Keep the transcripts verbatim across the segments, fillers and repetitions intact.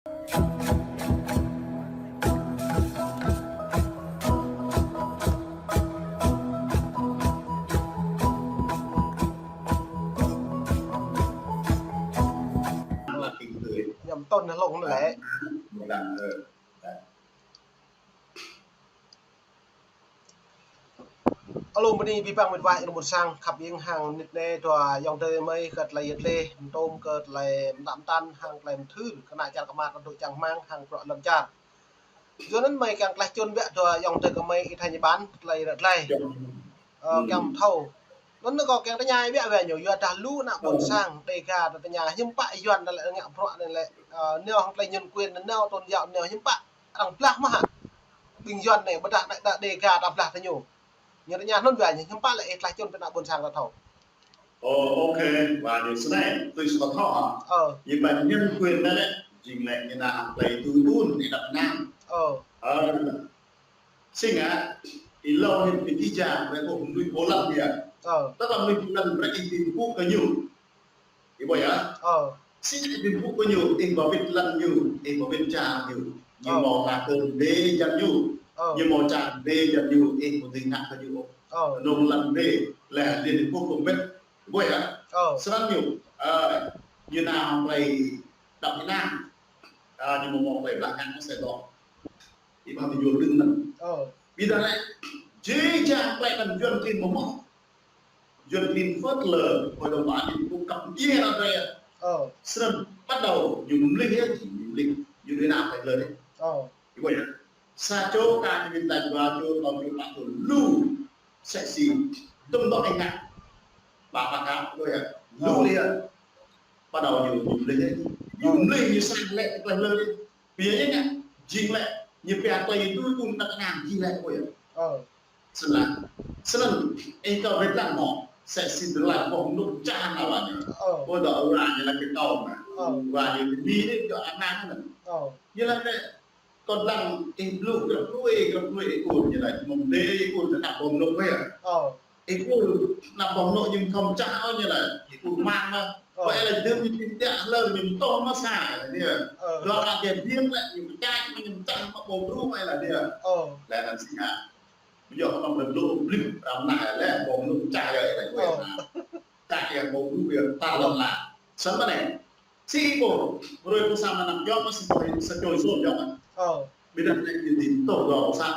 Ñăm tŏn lông lĕ. Alo, bơni abih bang mĕt wa ayŏng adơi ƀôn sang khăp hiam hăng mơnit anai dua ayŏng adơi gơmơi kơ tơlơi yet lĕ, mơtôm kơ tơlơi mơtă mơtăn hăng tơlơi mơthưr kơnă čar kơmăt, tơdruă čang rơmang hăng bruă lŏn čar. Yua anŭn gơmơi kiăng tlaih čun biă dua ayŏng adơi gơmơi ih tha ñu ƀan tơlơi ră tơlơi. Ơ, kiăng thâo. Anŭn kâo kiăng tơña biă wơ̆t ñu, yua dah lu ană ƀôn sang Dega ta tơña hiư̆m pă Yuan ta lĕ ngă bruă anai lĕ, ơ, nao hăng tơlơi nhân quyền, nao tôn giáo, nao hiư̆m pă arăng blah mơ̆ hă. Ƀing Yuan anai, ƀôdah anai ta Dega ta blah tơ ñu. Ñu tơña anŭn wơ̆t ñu, hiư̆m pă lĕ ih tlaih čun pơ ană ƀôn sang ta thâo. Ơ, ok, wơ̆t ñu snei, tui sơkŏ thâo hă. Ơ. Ñu ƀan nhân quyền anai lĕ, jing lĕ ñu nao hăng tơlơi tui ƀun, ñu đăp nang. Ơ. Ơ, sĭt ngă, ih lŏ ñu ƀing ih jang, brơi kơ mơnuih pô lăn ñu. Ơ. Tơdah mơnuih pô lăn brơi ih ƀing pŭ kơ ñu. Ih ƀuh yơh. Ơ. Sĭt ih ƀing pŭ kơ ñu, ih ƀu ƀĭt lăn ñu, ih ƀu ƀĭt čar ñu. Ñu hmâo ta kơ đe jăn ñu. Ơ. Ñu hmâo čar đe jăn ñu, ih ƀu dưi ngă kơ ñu. Ơ. Nông lăn đe, lĕ Liên Hiệp Quốc kơ ƀĭt. Ih ƀuh yơh. Ơ. Snăn ñu, ơ, ñu nao hăng tơlơi đăp nang. Ơ, ñu hmâo tơlơi blah nang mơsĕ dŏ. Ih ƀuh ñu đing anŭn. Ơ. Ƀiădah lĕ, jih jang tơlơi anŭn Yuan klin mơ̆ mơ̆. Yuan klin phớt lơ, Hội đồng Bảo an Liên Hợp Quốc kăp djai ră anai. Ơ. Snăn bắt đầu ñu mlih yơh, ñu mlih. Ñu đuaĭ nao tơlơi lơ đe. Ơ. Ih ƀuh yơh. Sa čô ka ñu mĭn ta dua čô, tơl čô, pă čô, lu. Msĕ si. Tơm dŏ ih ngă. Ƀă ƀă ka, ih ƀuh yơh. Lu yơh. Bắt đầu ñu, ñu mlih yơh. Ñu mlih, ñu srăng lĕ tơlơi lơ đe. Biă yơh ngă, jing lĕ, ñu pia tơlơi tui ƀun đăp nang jing lĕ ƀuh yơh. Ơ. Snăn, snăn, ih kâo ƀĭt lăng mơ̆, msĕ si tơlơi boh mơnŭk čah anŭn wơ̆t ñu. Ơ. Ơ, dŏ wơ̆t ñu lăi kơ kâo mă. Ơ. Wơ̆t ñu ƀĭ ñu dŏ anŭn anŭn. Ơ. Ñu lăi kơ kâo lăng ih blŭ, grăp lui, grăp lui ih ur ñu lăi, mơ̆ng đe ih ur, tơdah boh mơnŭk wơ̆t yơh. Ơ. Ih ur, tơdah boh mơnŭk ñu khŏm čah ôh ñu lăi, ih ur mă mă. Ơ. Wơ̆t lĕ dơ̆m ñu ƀĭ tiă hlơi ñu tŏ mă sa, lĕ ñu. Ơ. Dua kơ ƀiă ƀiă lĕ ñu čah mă ñu čah mă boh mơnŭk wơ̆t lĕ ñu. Ơ. Lĕ anŭn sĭt ngă. Ƀu djơ̆ kơ anŭn lĕ blŭ blip răm nă lĕ boh mơnŭk čah yơh lĕ wơ̆t. Ơ. Čah yơh boh mơnŭk yơh ta lŏn la. Snăn mơ̆n anai. Sĭt ih ƀuh, hrơi pô sa mơnăm yơh mă sĭt ih sa čô sô yơh mă. Ơ. Ƀiădah anai ñu dưi tŏ dua pô sa.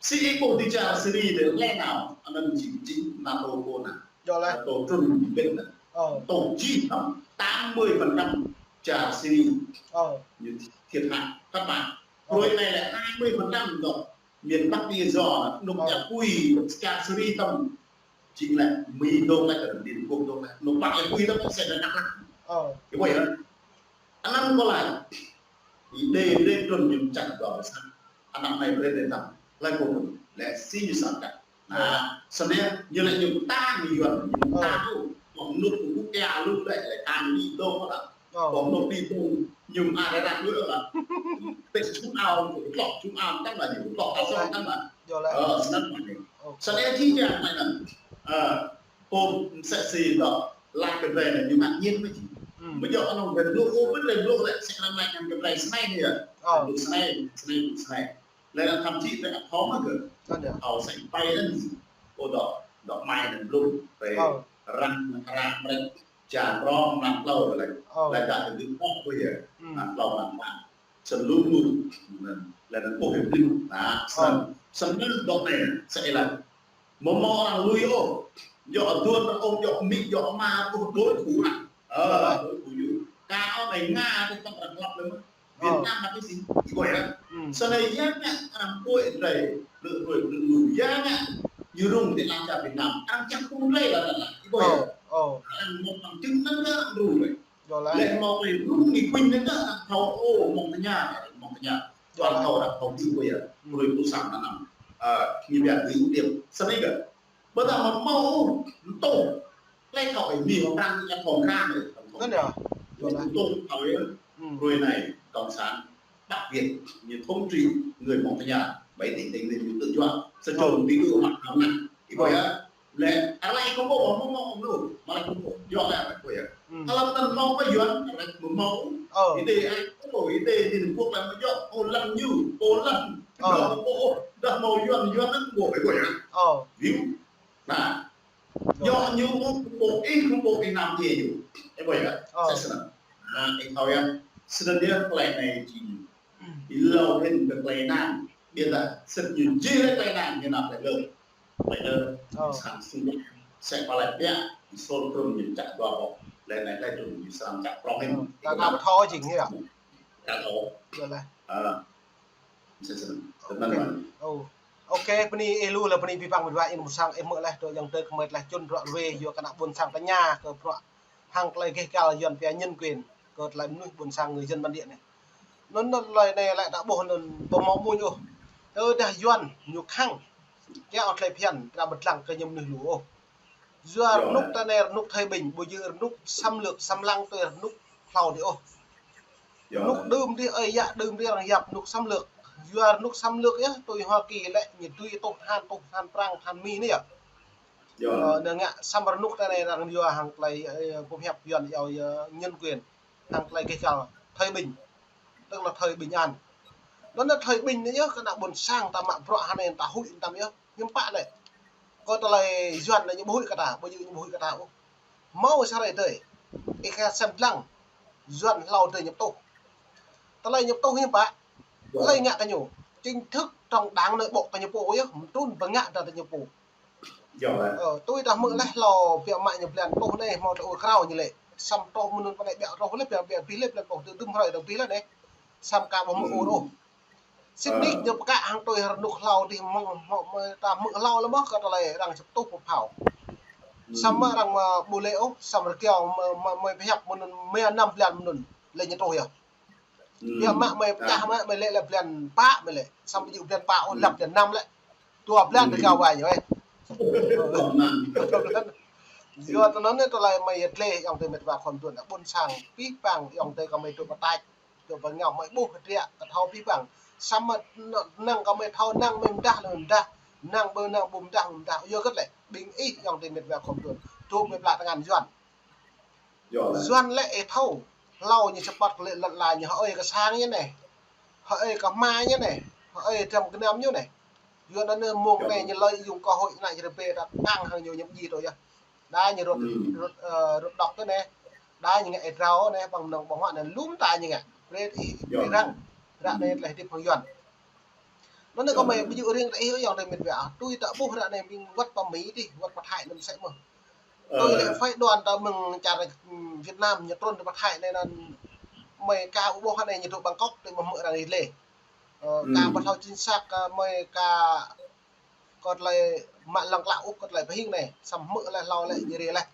Sĭt ih ƀuh ti čar Syria lĕ lĕ nao, anŭn jing jing NATO kơ anŭn. Yơh lĕ. NATO trŭn ƀĭt anŭn. Ơ. Tŏ jing tăm, tám mươi phần trăm čar Syria. Ơ. Ñu thiệt hại, thất bại. Ơ. Hrơi anai lĕ hai mươi phần trăm dŏ. Miền Bắc Syria, nŭk ơ. Čar Kui, čar Syria tăm. Jing lĕ Mi dŏ lĕ, Liên Hợp Quốc dŏ lĕ. Nŭk ƀă lĕ Kui tăm, msĕ anŭn nă. Ơ. Ih ƀuh yơh. Anŭn kâo lăi. Ih đe, đe trŭn ñu čah dua pô sa. Anăm anai brơi đe tăm. Lăi kơ lĕ si ñu sa kă. Anŭn, snăn ñu lĕ ñu ta ñu Yuan, ñu ta ôh. Boh mơnŭk kơ kơ lu lĕ, lĕ ta ñu dŏ lă. Ơ. Boh mơnŭk ƀĭ ƀơ̆ng, ñu a ră ră đuaĭ lă. Tĕ čum ao, tlŏk čum ao tăm lă, ñu tlŏk ta song tăm lă. Yơh lĕ. Ơ, snăn mă anai. Ơ. Snăn jing jang mă anŭn. Ơ, pô msĕ si dŏ, lăi kơ drei anai, ñu ngă ñen mă jing. Hm. Ƀu djơ̆ anŭn drei blŭ, ơ, ƀu drei blŭ lĕ, sĭt anăm lăi kơ drei snei ñu yơh. Ơ. Blŭ snei, snei, snei. Lĕ anŭn thậm chí lĕ thâo mă gơ̆. Thâo yơh. Thâo sĕ pai anŭn. Ơ dŏ, dŏ mai anŭn blŭ. Pai răng, răng, răng. Čar prŏng, mlam klâo lĕ. Ơ. Lĕ dah tơdŭ ƀô̆ ƀuh yơh. Hm. Mlam klâo, mlam pă. Snăn lu lu. Lĕ anŭn ƀuh yơh blŭ. Anŭn, snăn. Ơ. Snăn dŏ anai, sĕ lĕ. Mơ̆ mơ̆ arăng lui ôh. Djŏ aduôn ôh, djŏ amĭ, djŏ ama ôh, đối thủ ah. Ơ, đối thủ yơh. Ka ôh anai Nga tơ tăm arăng hlăp lĕ mơ̆n. Việt Nam mă kơ si, ih ƀuh yơh. Hm. Snăn yơh ngă arăng ƀuh drei, lui lui lui lui yơh ngă. Ñu rŭng ti lăn čar Việt Nam, arăng čang kơ drei lă lă lă, ih ƀuh yơh. Ơ, ơ. Arăng mơ̆ arăng čang anŭn arăng rŭng drei. Yơh lĕ. Lĕ mơ̆ arăng rŭng ñu kuing anŭn arăng thâo, ơ, mơ̆ng tơña, mơ̆ng tơña. Yơh lĕ. Arăng thâo, arăng thâo ƀĭ ƀuh yơh. Hm. Lui pô sa mơnăm. Ơ, ñu biă ƀĭ ƀiă. Snăn yơh. Ƀôdah mơ̆ mơ̆ ôh, mơ̆ tŏ. Lĕ kâo ƀĭ Mi hŏng Prăng ñu thâo krăn lĕ. Anŭn yơh. Mơ̆ tŏ kâo yơh. Hm. Hrơi anai, Cộng sản Bắc Việt, ñu thống trị người Mông Tây Nhã, bảy tỉnh Tây Nguyên ñu tự do. Sa čô ƀĭ ƀuh mă kâo anŭn. Ih ƀuh yơh. Lĕ, arăng lăi kơ ƀuh, mơ̆ mơ̆ ôh, mơ̆ lăi kơ ƀuh. Yơh lĕ, ƀuh yơh. Hm. Hlăm anŭn mơ̆ kơ Yuan, arăng lăi mơ̆ mơ̆ ôh. Ơ. Ih đe, ơ, ih đe Liên Hợp Quốc lăng mă yua, pô lăng ñu, pô lăng. Ơ. Yua pô, dah mâo Yuan, Yuan năng pô, ih ƀuh yơh. Ơ. Ƀiă. Nah. Yua. Yua ñu, pô, pô, ih, pô, ih năm ye ñu. Ih ƀuh yơh. Ơ. Sĕ snăn. Nah, ih thâo yơh. Snăn yơh tơlơi anai jing. Ih lâo hĭn kơ tơlơi anăn. Ƀiădah sĭt ñu jing lĕ tơlơi anăn, ñu nao tơlơi lơ. Tơlơi lơ. Ơ. Săn sung. Sĕ pơlai biă, sôl trŭn ñu čă dua boh. Lĕ anai lĕ trŭn ñu srăng čă prŏng hĭn. Ơ. Ta nao ƀu thâo jing hĭ yơh. Čă dua boh. Yơh lah. Ơ. Sĕ sĕ. Tơnăn mơ̆n. Ơ. Ôkê, bơni ih lu lĕ bơni abih bang mĕt wa ih ƀuôn sang ih hmư̆ laih tơ ayŏng adơi kơmơi laih čun ră ruai yua kơ ană ƀuôn sang tơña kơ bruă hăng tơlơi gêh gal Yuan pia nhân quyền kơ tơlơi mơnuih ƀuôn sang người dân bản địa anai. Anŭn, anŭn tơlơi anai lĕ ta ƀuh anŭn pơmâo mơ̆n ôh. Tơdah Yuan ñu khăng kiăng ôh tơlơi phiăn ta ƀu lăng kơ ñu mơnuih lu ôh. Yua rơnŭk ta anai rơnŭk thời bình, ƀu djơ̆ rơnŭk xâm lược, xâm lăng tui rơnŭk hlâo dih ôh. Rơnŭk đưm dih, ơi yă đưm dih arăng yap rơnŭk xâm lược. Yua rơnŭk xâm lược yơh, tui Hoa Kỳ lĕ ñu tui tuh tơhan, tuh tơhan Prang, tơhan Mi anai yơh. Ơ, anai ngă samơ̆ rơnŭk ta anai arăng yua hăng tơlơi, ơ, pơhiăp Yuan iâu yơh nhân quyền. Hăng tơlơi gêh gal thời bình, tức là thời bình an. Anŭn anai thời bình anai yơh kơ ană ƀuôn sang ta mă bruă hơnai ta huĭ tăm yơh, hiư̆m pă lĕ. Kơ tơlơi Yuan anai ñu ƀu huĭ kơ ta, ƀu djơ̆ ñu ƀu huĭ kơ ta ôh. Hmâo sa hrơi tơi, ih khă sem lăng, Yuan hlâo tơi ñu tuh. Tơlơi ñu tuh hiư̆m pă, tơlơi ngă kơ ñu, chính thức trong đảng nội bộ kơ ñu pô yơh, mơ̆ trŭn pơngă ta tơ ñu pô. Ơ, tui ta hmư̆ laih hlâo biă mă ñu blan tuh anai hmâo tơlơi ur krao ñu lĕ. Samơ̆ tuh mơnŭn pơ anai biă tuh lĕ, biă, biă abih lĕ blan tuh tơdŭm hrơi dơ̆ng abih lĕ anai. Samơ̆ ka ƀu hmư̆ ur ôh. Sĭt nik ñu pơkă hăng tui rơnŭk hlâo dih mơ̆ng, mơ̆, mơ̆ ta hmư̆ hlâo lĕ mơ̆ kơ tơlơi arăng čăp tuh pơphao. Samơ̆ arăng mă ƀu lĕ ôh, samơ̆ rơkiao mă, mă, mă pơhiăp mơnŭn, mă năm blan mơnŭn, lĕ ñu tuh yơh. Biă mă mơi pơčah mă mơi lĕ lĕ blan pă mơi lĕ. Samơ̆ ƀu djơ̆ blan pă ôh, lăp blan năm lĕ. Dua blan rơgao wa ñu ơi. Yua tơ anŭn tơlơi mơi yơh gleh ayŏng adơi mĕt wa khŏm tuan ƀuôn sang abih bang ayŏng adơi kơmơi dŏ pơtač, dŏ pơngao mơi ƀuh hơdră kơ thâo abih bang. Samơ̆ năng kơmơi thâo năng mơi mơdah lĕ mơi mơdah. Năng ƀu năng ƀu mơdah mơi mơdah. Yua hơget lĕ ƀing ih ayŏng adơi mĕt wa khŏm tuan. Dŏ mơi pơblah tơngan Yuan. Yuan lĕ ih thâo, hlâo ñu support kơ lĕ lŏn la ñu hơơi kơ sang ñu anai. Hơơi kơ hma ñu anai. Hơơi trăm gơnam ñu anai. Yuan anai mơ̆ng anai ñu lơi yŭng kơ hội anai ñu rơbê ta tăng hăng ñu ñăm ji tui yơh. Đa ñu rut, rut, ơ, rut đŏk tơ anai. Đa ñu ngă ih drao anai, ƀăng mơnơ̆ng ƀăng huă anai, lŭm ta ñu ngă. Brơi ih, ih răng. Ră anai tơlơi hơdip hăng Yuan. Anŭn anai kơmơi ƀu djơ̆ riêng ta ih ayŏng adơi mĕt wa. Tui ta ƀuh ră anai ƀing wơ̆t pơ Mi dih, wơ̆t pơ Thái anŭn sĕ mơ̆. Tui lĕ phái đoàn ta mơ̆ng čar, ưm, Việt Nam ñu trŭn pơ Thái anai anŭn mơi ka ƀu ƀuh anai ñu dŏ Bangkok tui mơ̆ hmư̆ arăng ih lĕ. Ơ, ka ƀu thâo chính xác, ơ, mơi ka kơ tơlơi mă lăng klă ôh kơ tơlơi pơhing anai. Samơ̆ hmư̆ laih hlâo lĕ ñu rai laih.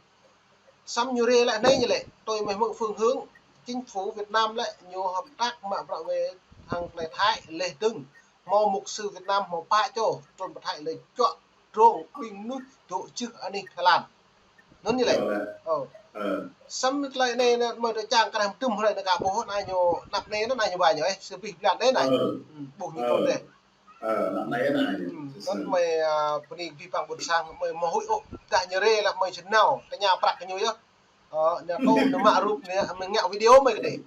Samơ̆ ñu rai laih anai ñu lĕ, tui mơi hmư̆ phương hướng chính phủ Việt Nam lĕ ñu hợp tác mă bruă wai hăng tơlơi Thái leh dơ̆ng. Hmâo mục sư Việt Nam hmâo pă čô trŭn pơ Thái lĕ čuă drông ƀing mơnuih dŏ jưh anih Thái Lan. Anŭn ñu lĕ. Ơ. Samơ̆ tơlơi anai anai mơi tơ čang kơ anai tơm hrơi anai ka ƀuh anai ñu anăp anai anai ñu wa ñu ơi, sa abih blan anai anai. Ƀuh ñu trŭn anai. Anăp anai anai. Anŭn mơi, ơ, bơni abih bang ƀuôn sang mơi mơ̆ huĭ ôh, dah ñu rai lĕ mơi či nao tơña prăk kơ ñu yơh. Ơ, ñu tŭ, ñu mă rup, ñu mă ngă video mơi kơ dih.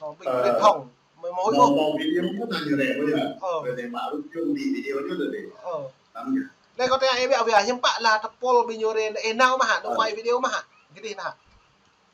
Ơ, ƀing truyền thông. Mơi mơ̆ huĭ ôh. Mơ̆ video ñu ta ñu rai ôh yơh. Ơ. Mơi mă rup ñu đi video ñu tơ dih. Ơ. Anai kơ tơña ih biă biă hiư̆m pă lah tơpul ƀing ñu rai, ih nao mơ̆ hă, nao quay video mơ̆ hă. Kơ dih anai.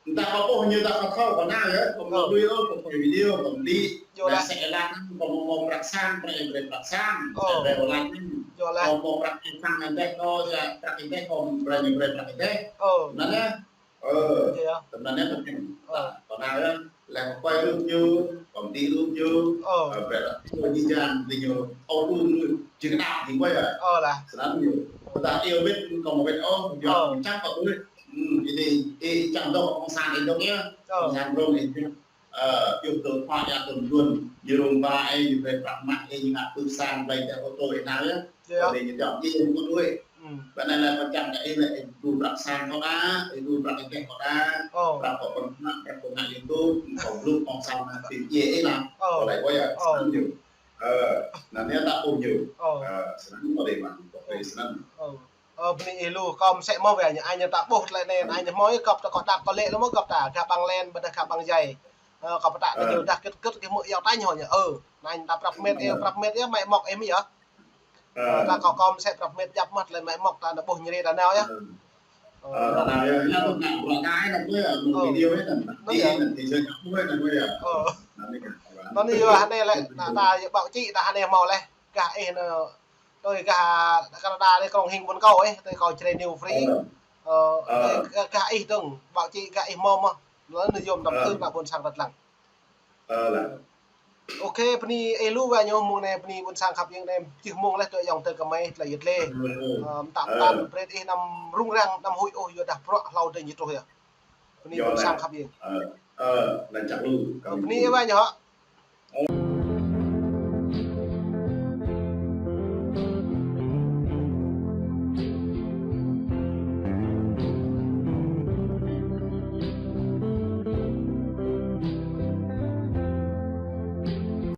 Dah kơ ƀuh ñu dah kơ thâo kơ nao yơh, kơ mơ̆ tui ôh, kơ quay video, kơ mơ̆ đi. Dah sĕ lăng, kơ mơ̆ mâo prăk sang, brơi brơi prăk sang, brơi online. Kơ mâo prăk ih sang anai deh, kơ yơh prăk ih deh, kơ brơi ñu brơi prăk ih deh. Anŭn yơh. Ơ, tơnăn anai tơpul. Ơ. Kơ nao yơh, lĕ kơ quay rup ñu, kơ mơ̆ đi rup ñu, ơ, brơi lah, kơ ñu jang, đi ñu, ơ, rup ñu, jing kơ nao, jing quay yơh. Ơ lah. Snăn ñu. Kơ ta iâu wĭt, kơ mơ̆ wĭt ôh, yua čang kơ ƀuh. Ưm, ih đe, ih čang dŏ, kông san ih dŏ yơh. Ơ. Kông san rông ih dŏ. Ơ, yua tơl pă yua tơl luôn, ñu rông ba ih, ñu brơi prăk mă ih, ñu ngă pưk sang, brơi tơ ô tô ih nao yơh. Yơh. Kơ dih ñu čang ih, ñu mơ̆ đuaĭ. Ưm. Bơ anai lĕ pơčang kơ ih lĕ ih đru prăk sang kơ đa, ih đru prăk ih deh kơ đa, prăk kơ pơmă, prăk kơ ngă YouTube, kơ blŭ kông san anai phim djai ih lah. Kơ lĕ kơ yơh, snăn ñu. Ơ, anŭn yơh ta ƀuh ñu. Ơ, snăn kơ dih mơ̆n, kơ dih snăn. Ơ, bơni ih lu, kơ mơ̆ sĕ mơ̆ wơ̆t ñu, anai ñu ta ƀuh tơlơi anai, anai ñu hmâo ih gŏp ta kơ đăp kơ lĕ lu mơ̆ gŏp ta, gah ƀăng len, ƀôdah gah ƀăng djai. Ơ, kâo pơtă kơ ñu dah kơ̆t kơ̆t kơ mơ̆ iâu tañ hŏ ñu. Ơ, anai ta prăp met, ơ, prăp met yơh, mă mŏk ih mơ̆ yơh. Ơ, ta kâo kâo mơsĕ prăp met djăp mơ̆, tơlơi mă mŏk ta nao ƀuh ñu rê ta nao yơh. Ơ, ta nao yơh, ñu tŭ nao bruă ta anai, nao ƀuh yơh, mơ̆ng video yơh, anŭn yơh. Anŭn yơh, hơnai lĕ, ta, ta yơh báo chí, ta hơnai hmâo leh. Gah ih nao, tui gah Canada anai krong hing ƀôn kâo ih, tui kâo Jrai New Free. Ơ, tui gah ih dơ̆ng, báo chí gah ih hmâo mơ̆. Lĕ ñu yôm tơm thư ta ƀôn sang rơ̆t lăng. Ơ, lăng. Ôkê, bơni ih lu wa ñu mơ̆ng anai bơni ƀôn sang khăp yơ̆ng anai, čih mơ̆ng leh tui ayŏng tơ kơmơi tơlơi yơh lĕ. Ơ, mơtam mơtam brơi ih năm rung răng, năm huĭ ôh, yua dah bruă hlâo dơ̆ng ñu truh yơh. Bơni ƀôn sang khăp yơ̆ng. Ơ, ơ, anŭn čang lu. Ơ, bơni ih wa ñu hŏ.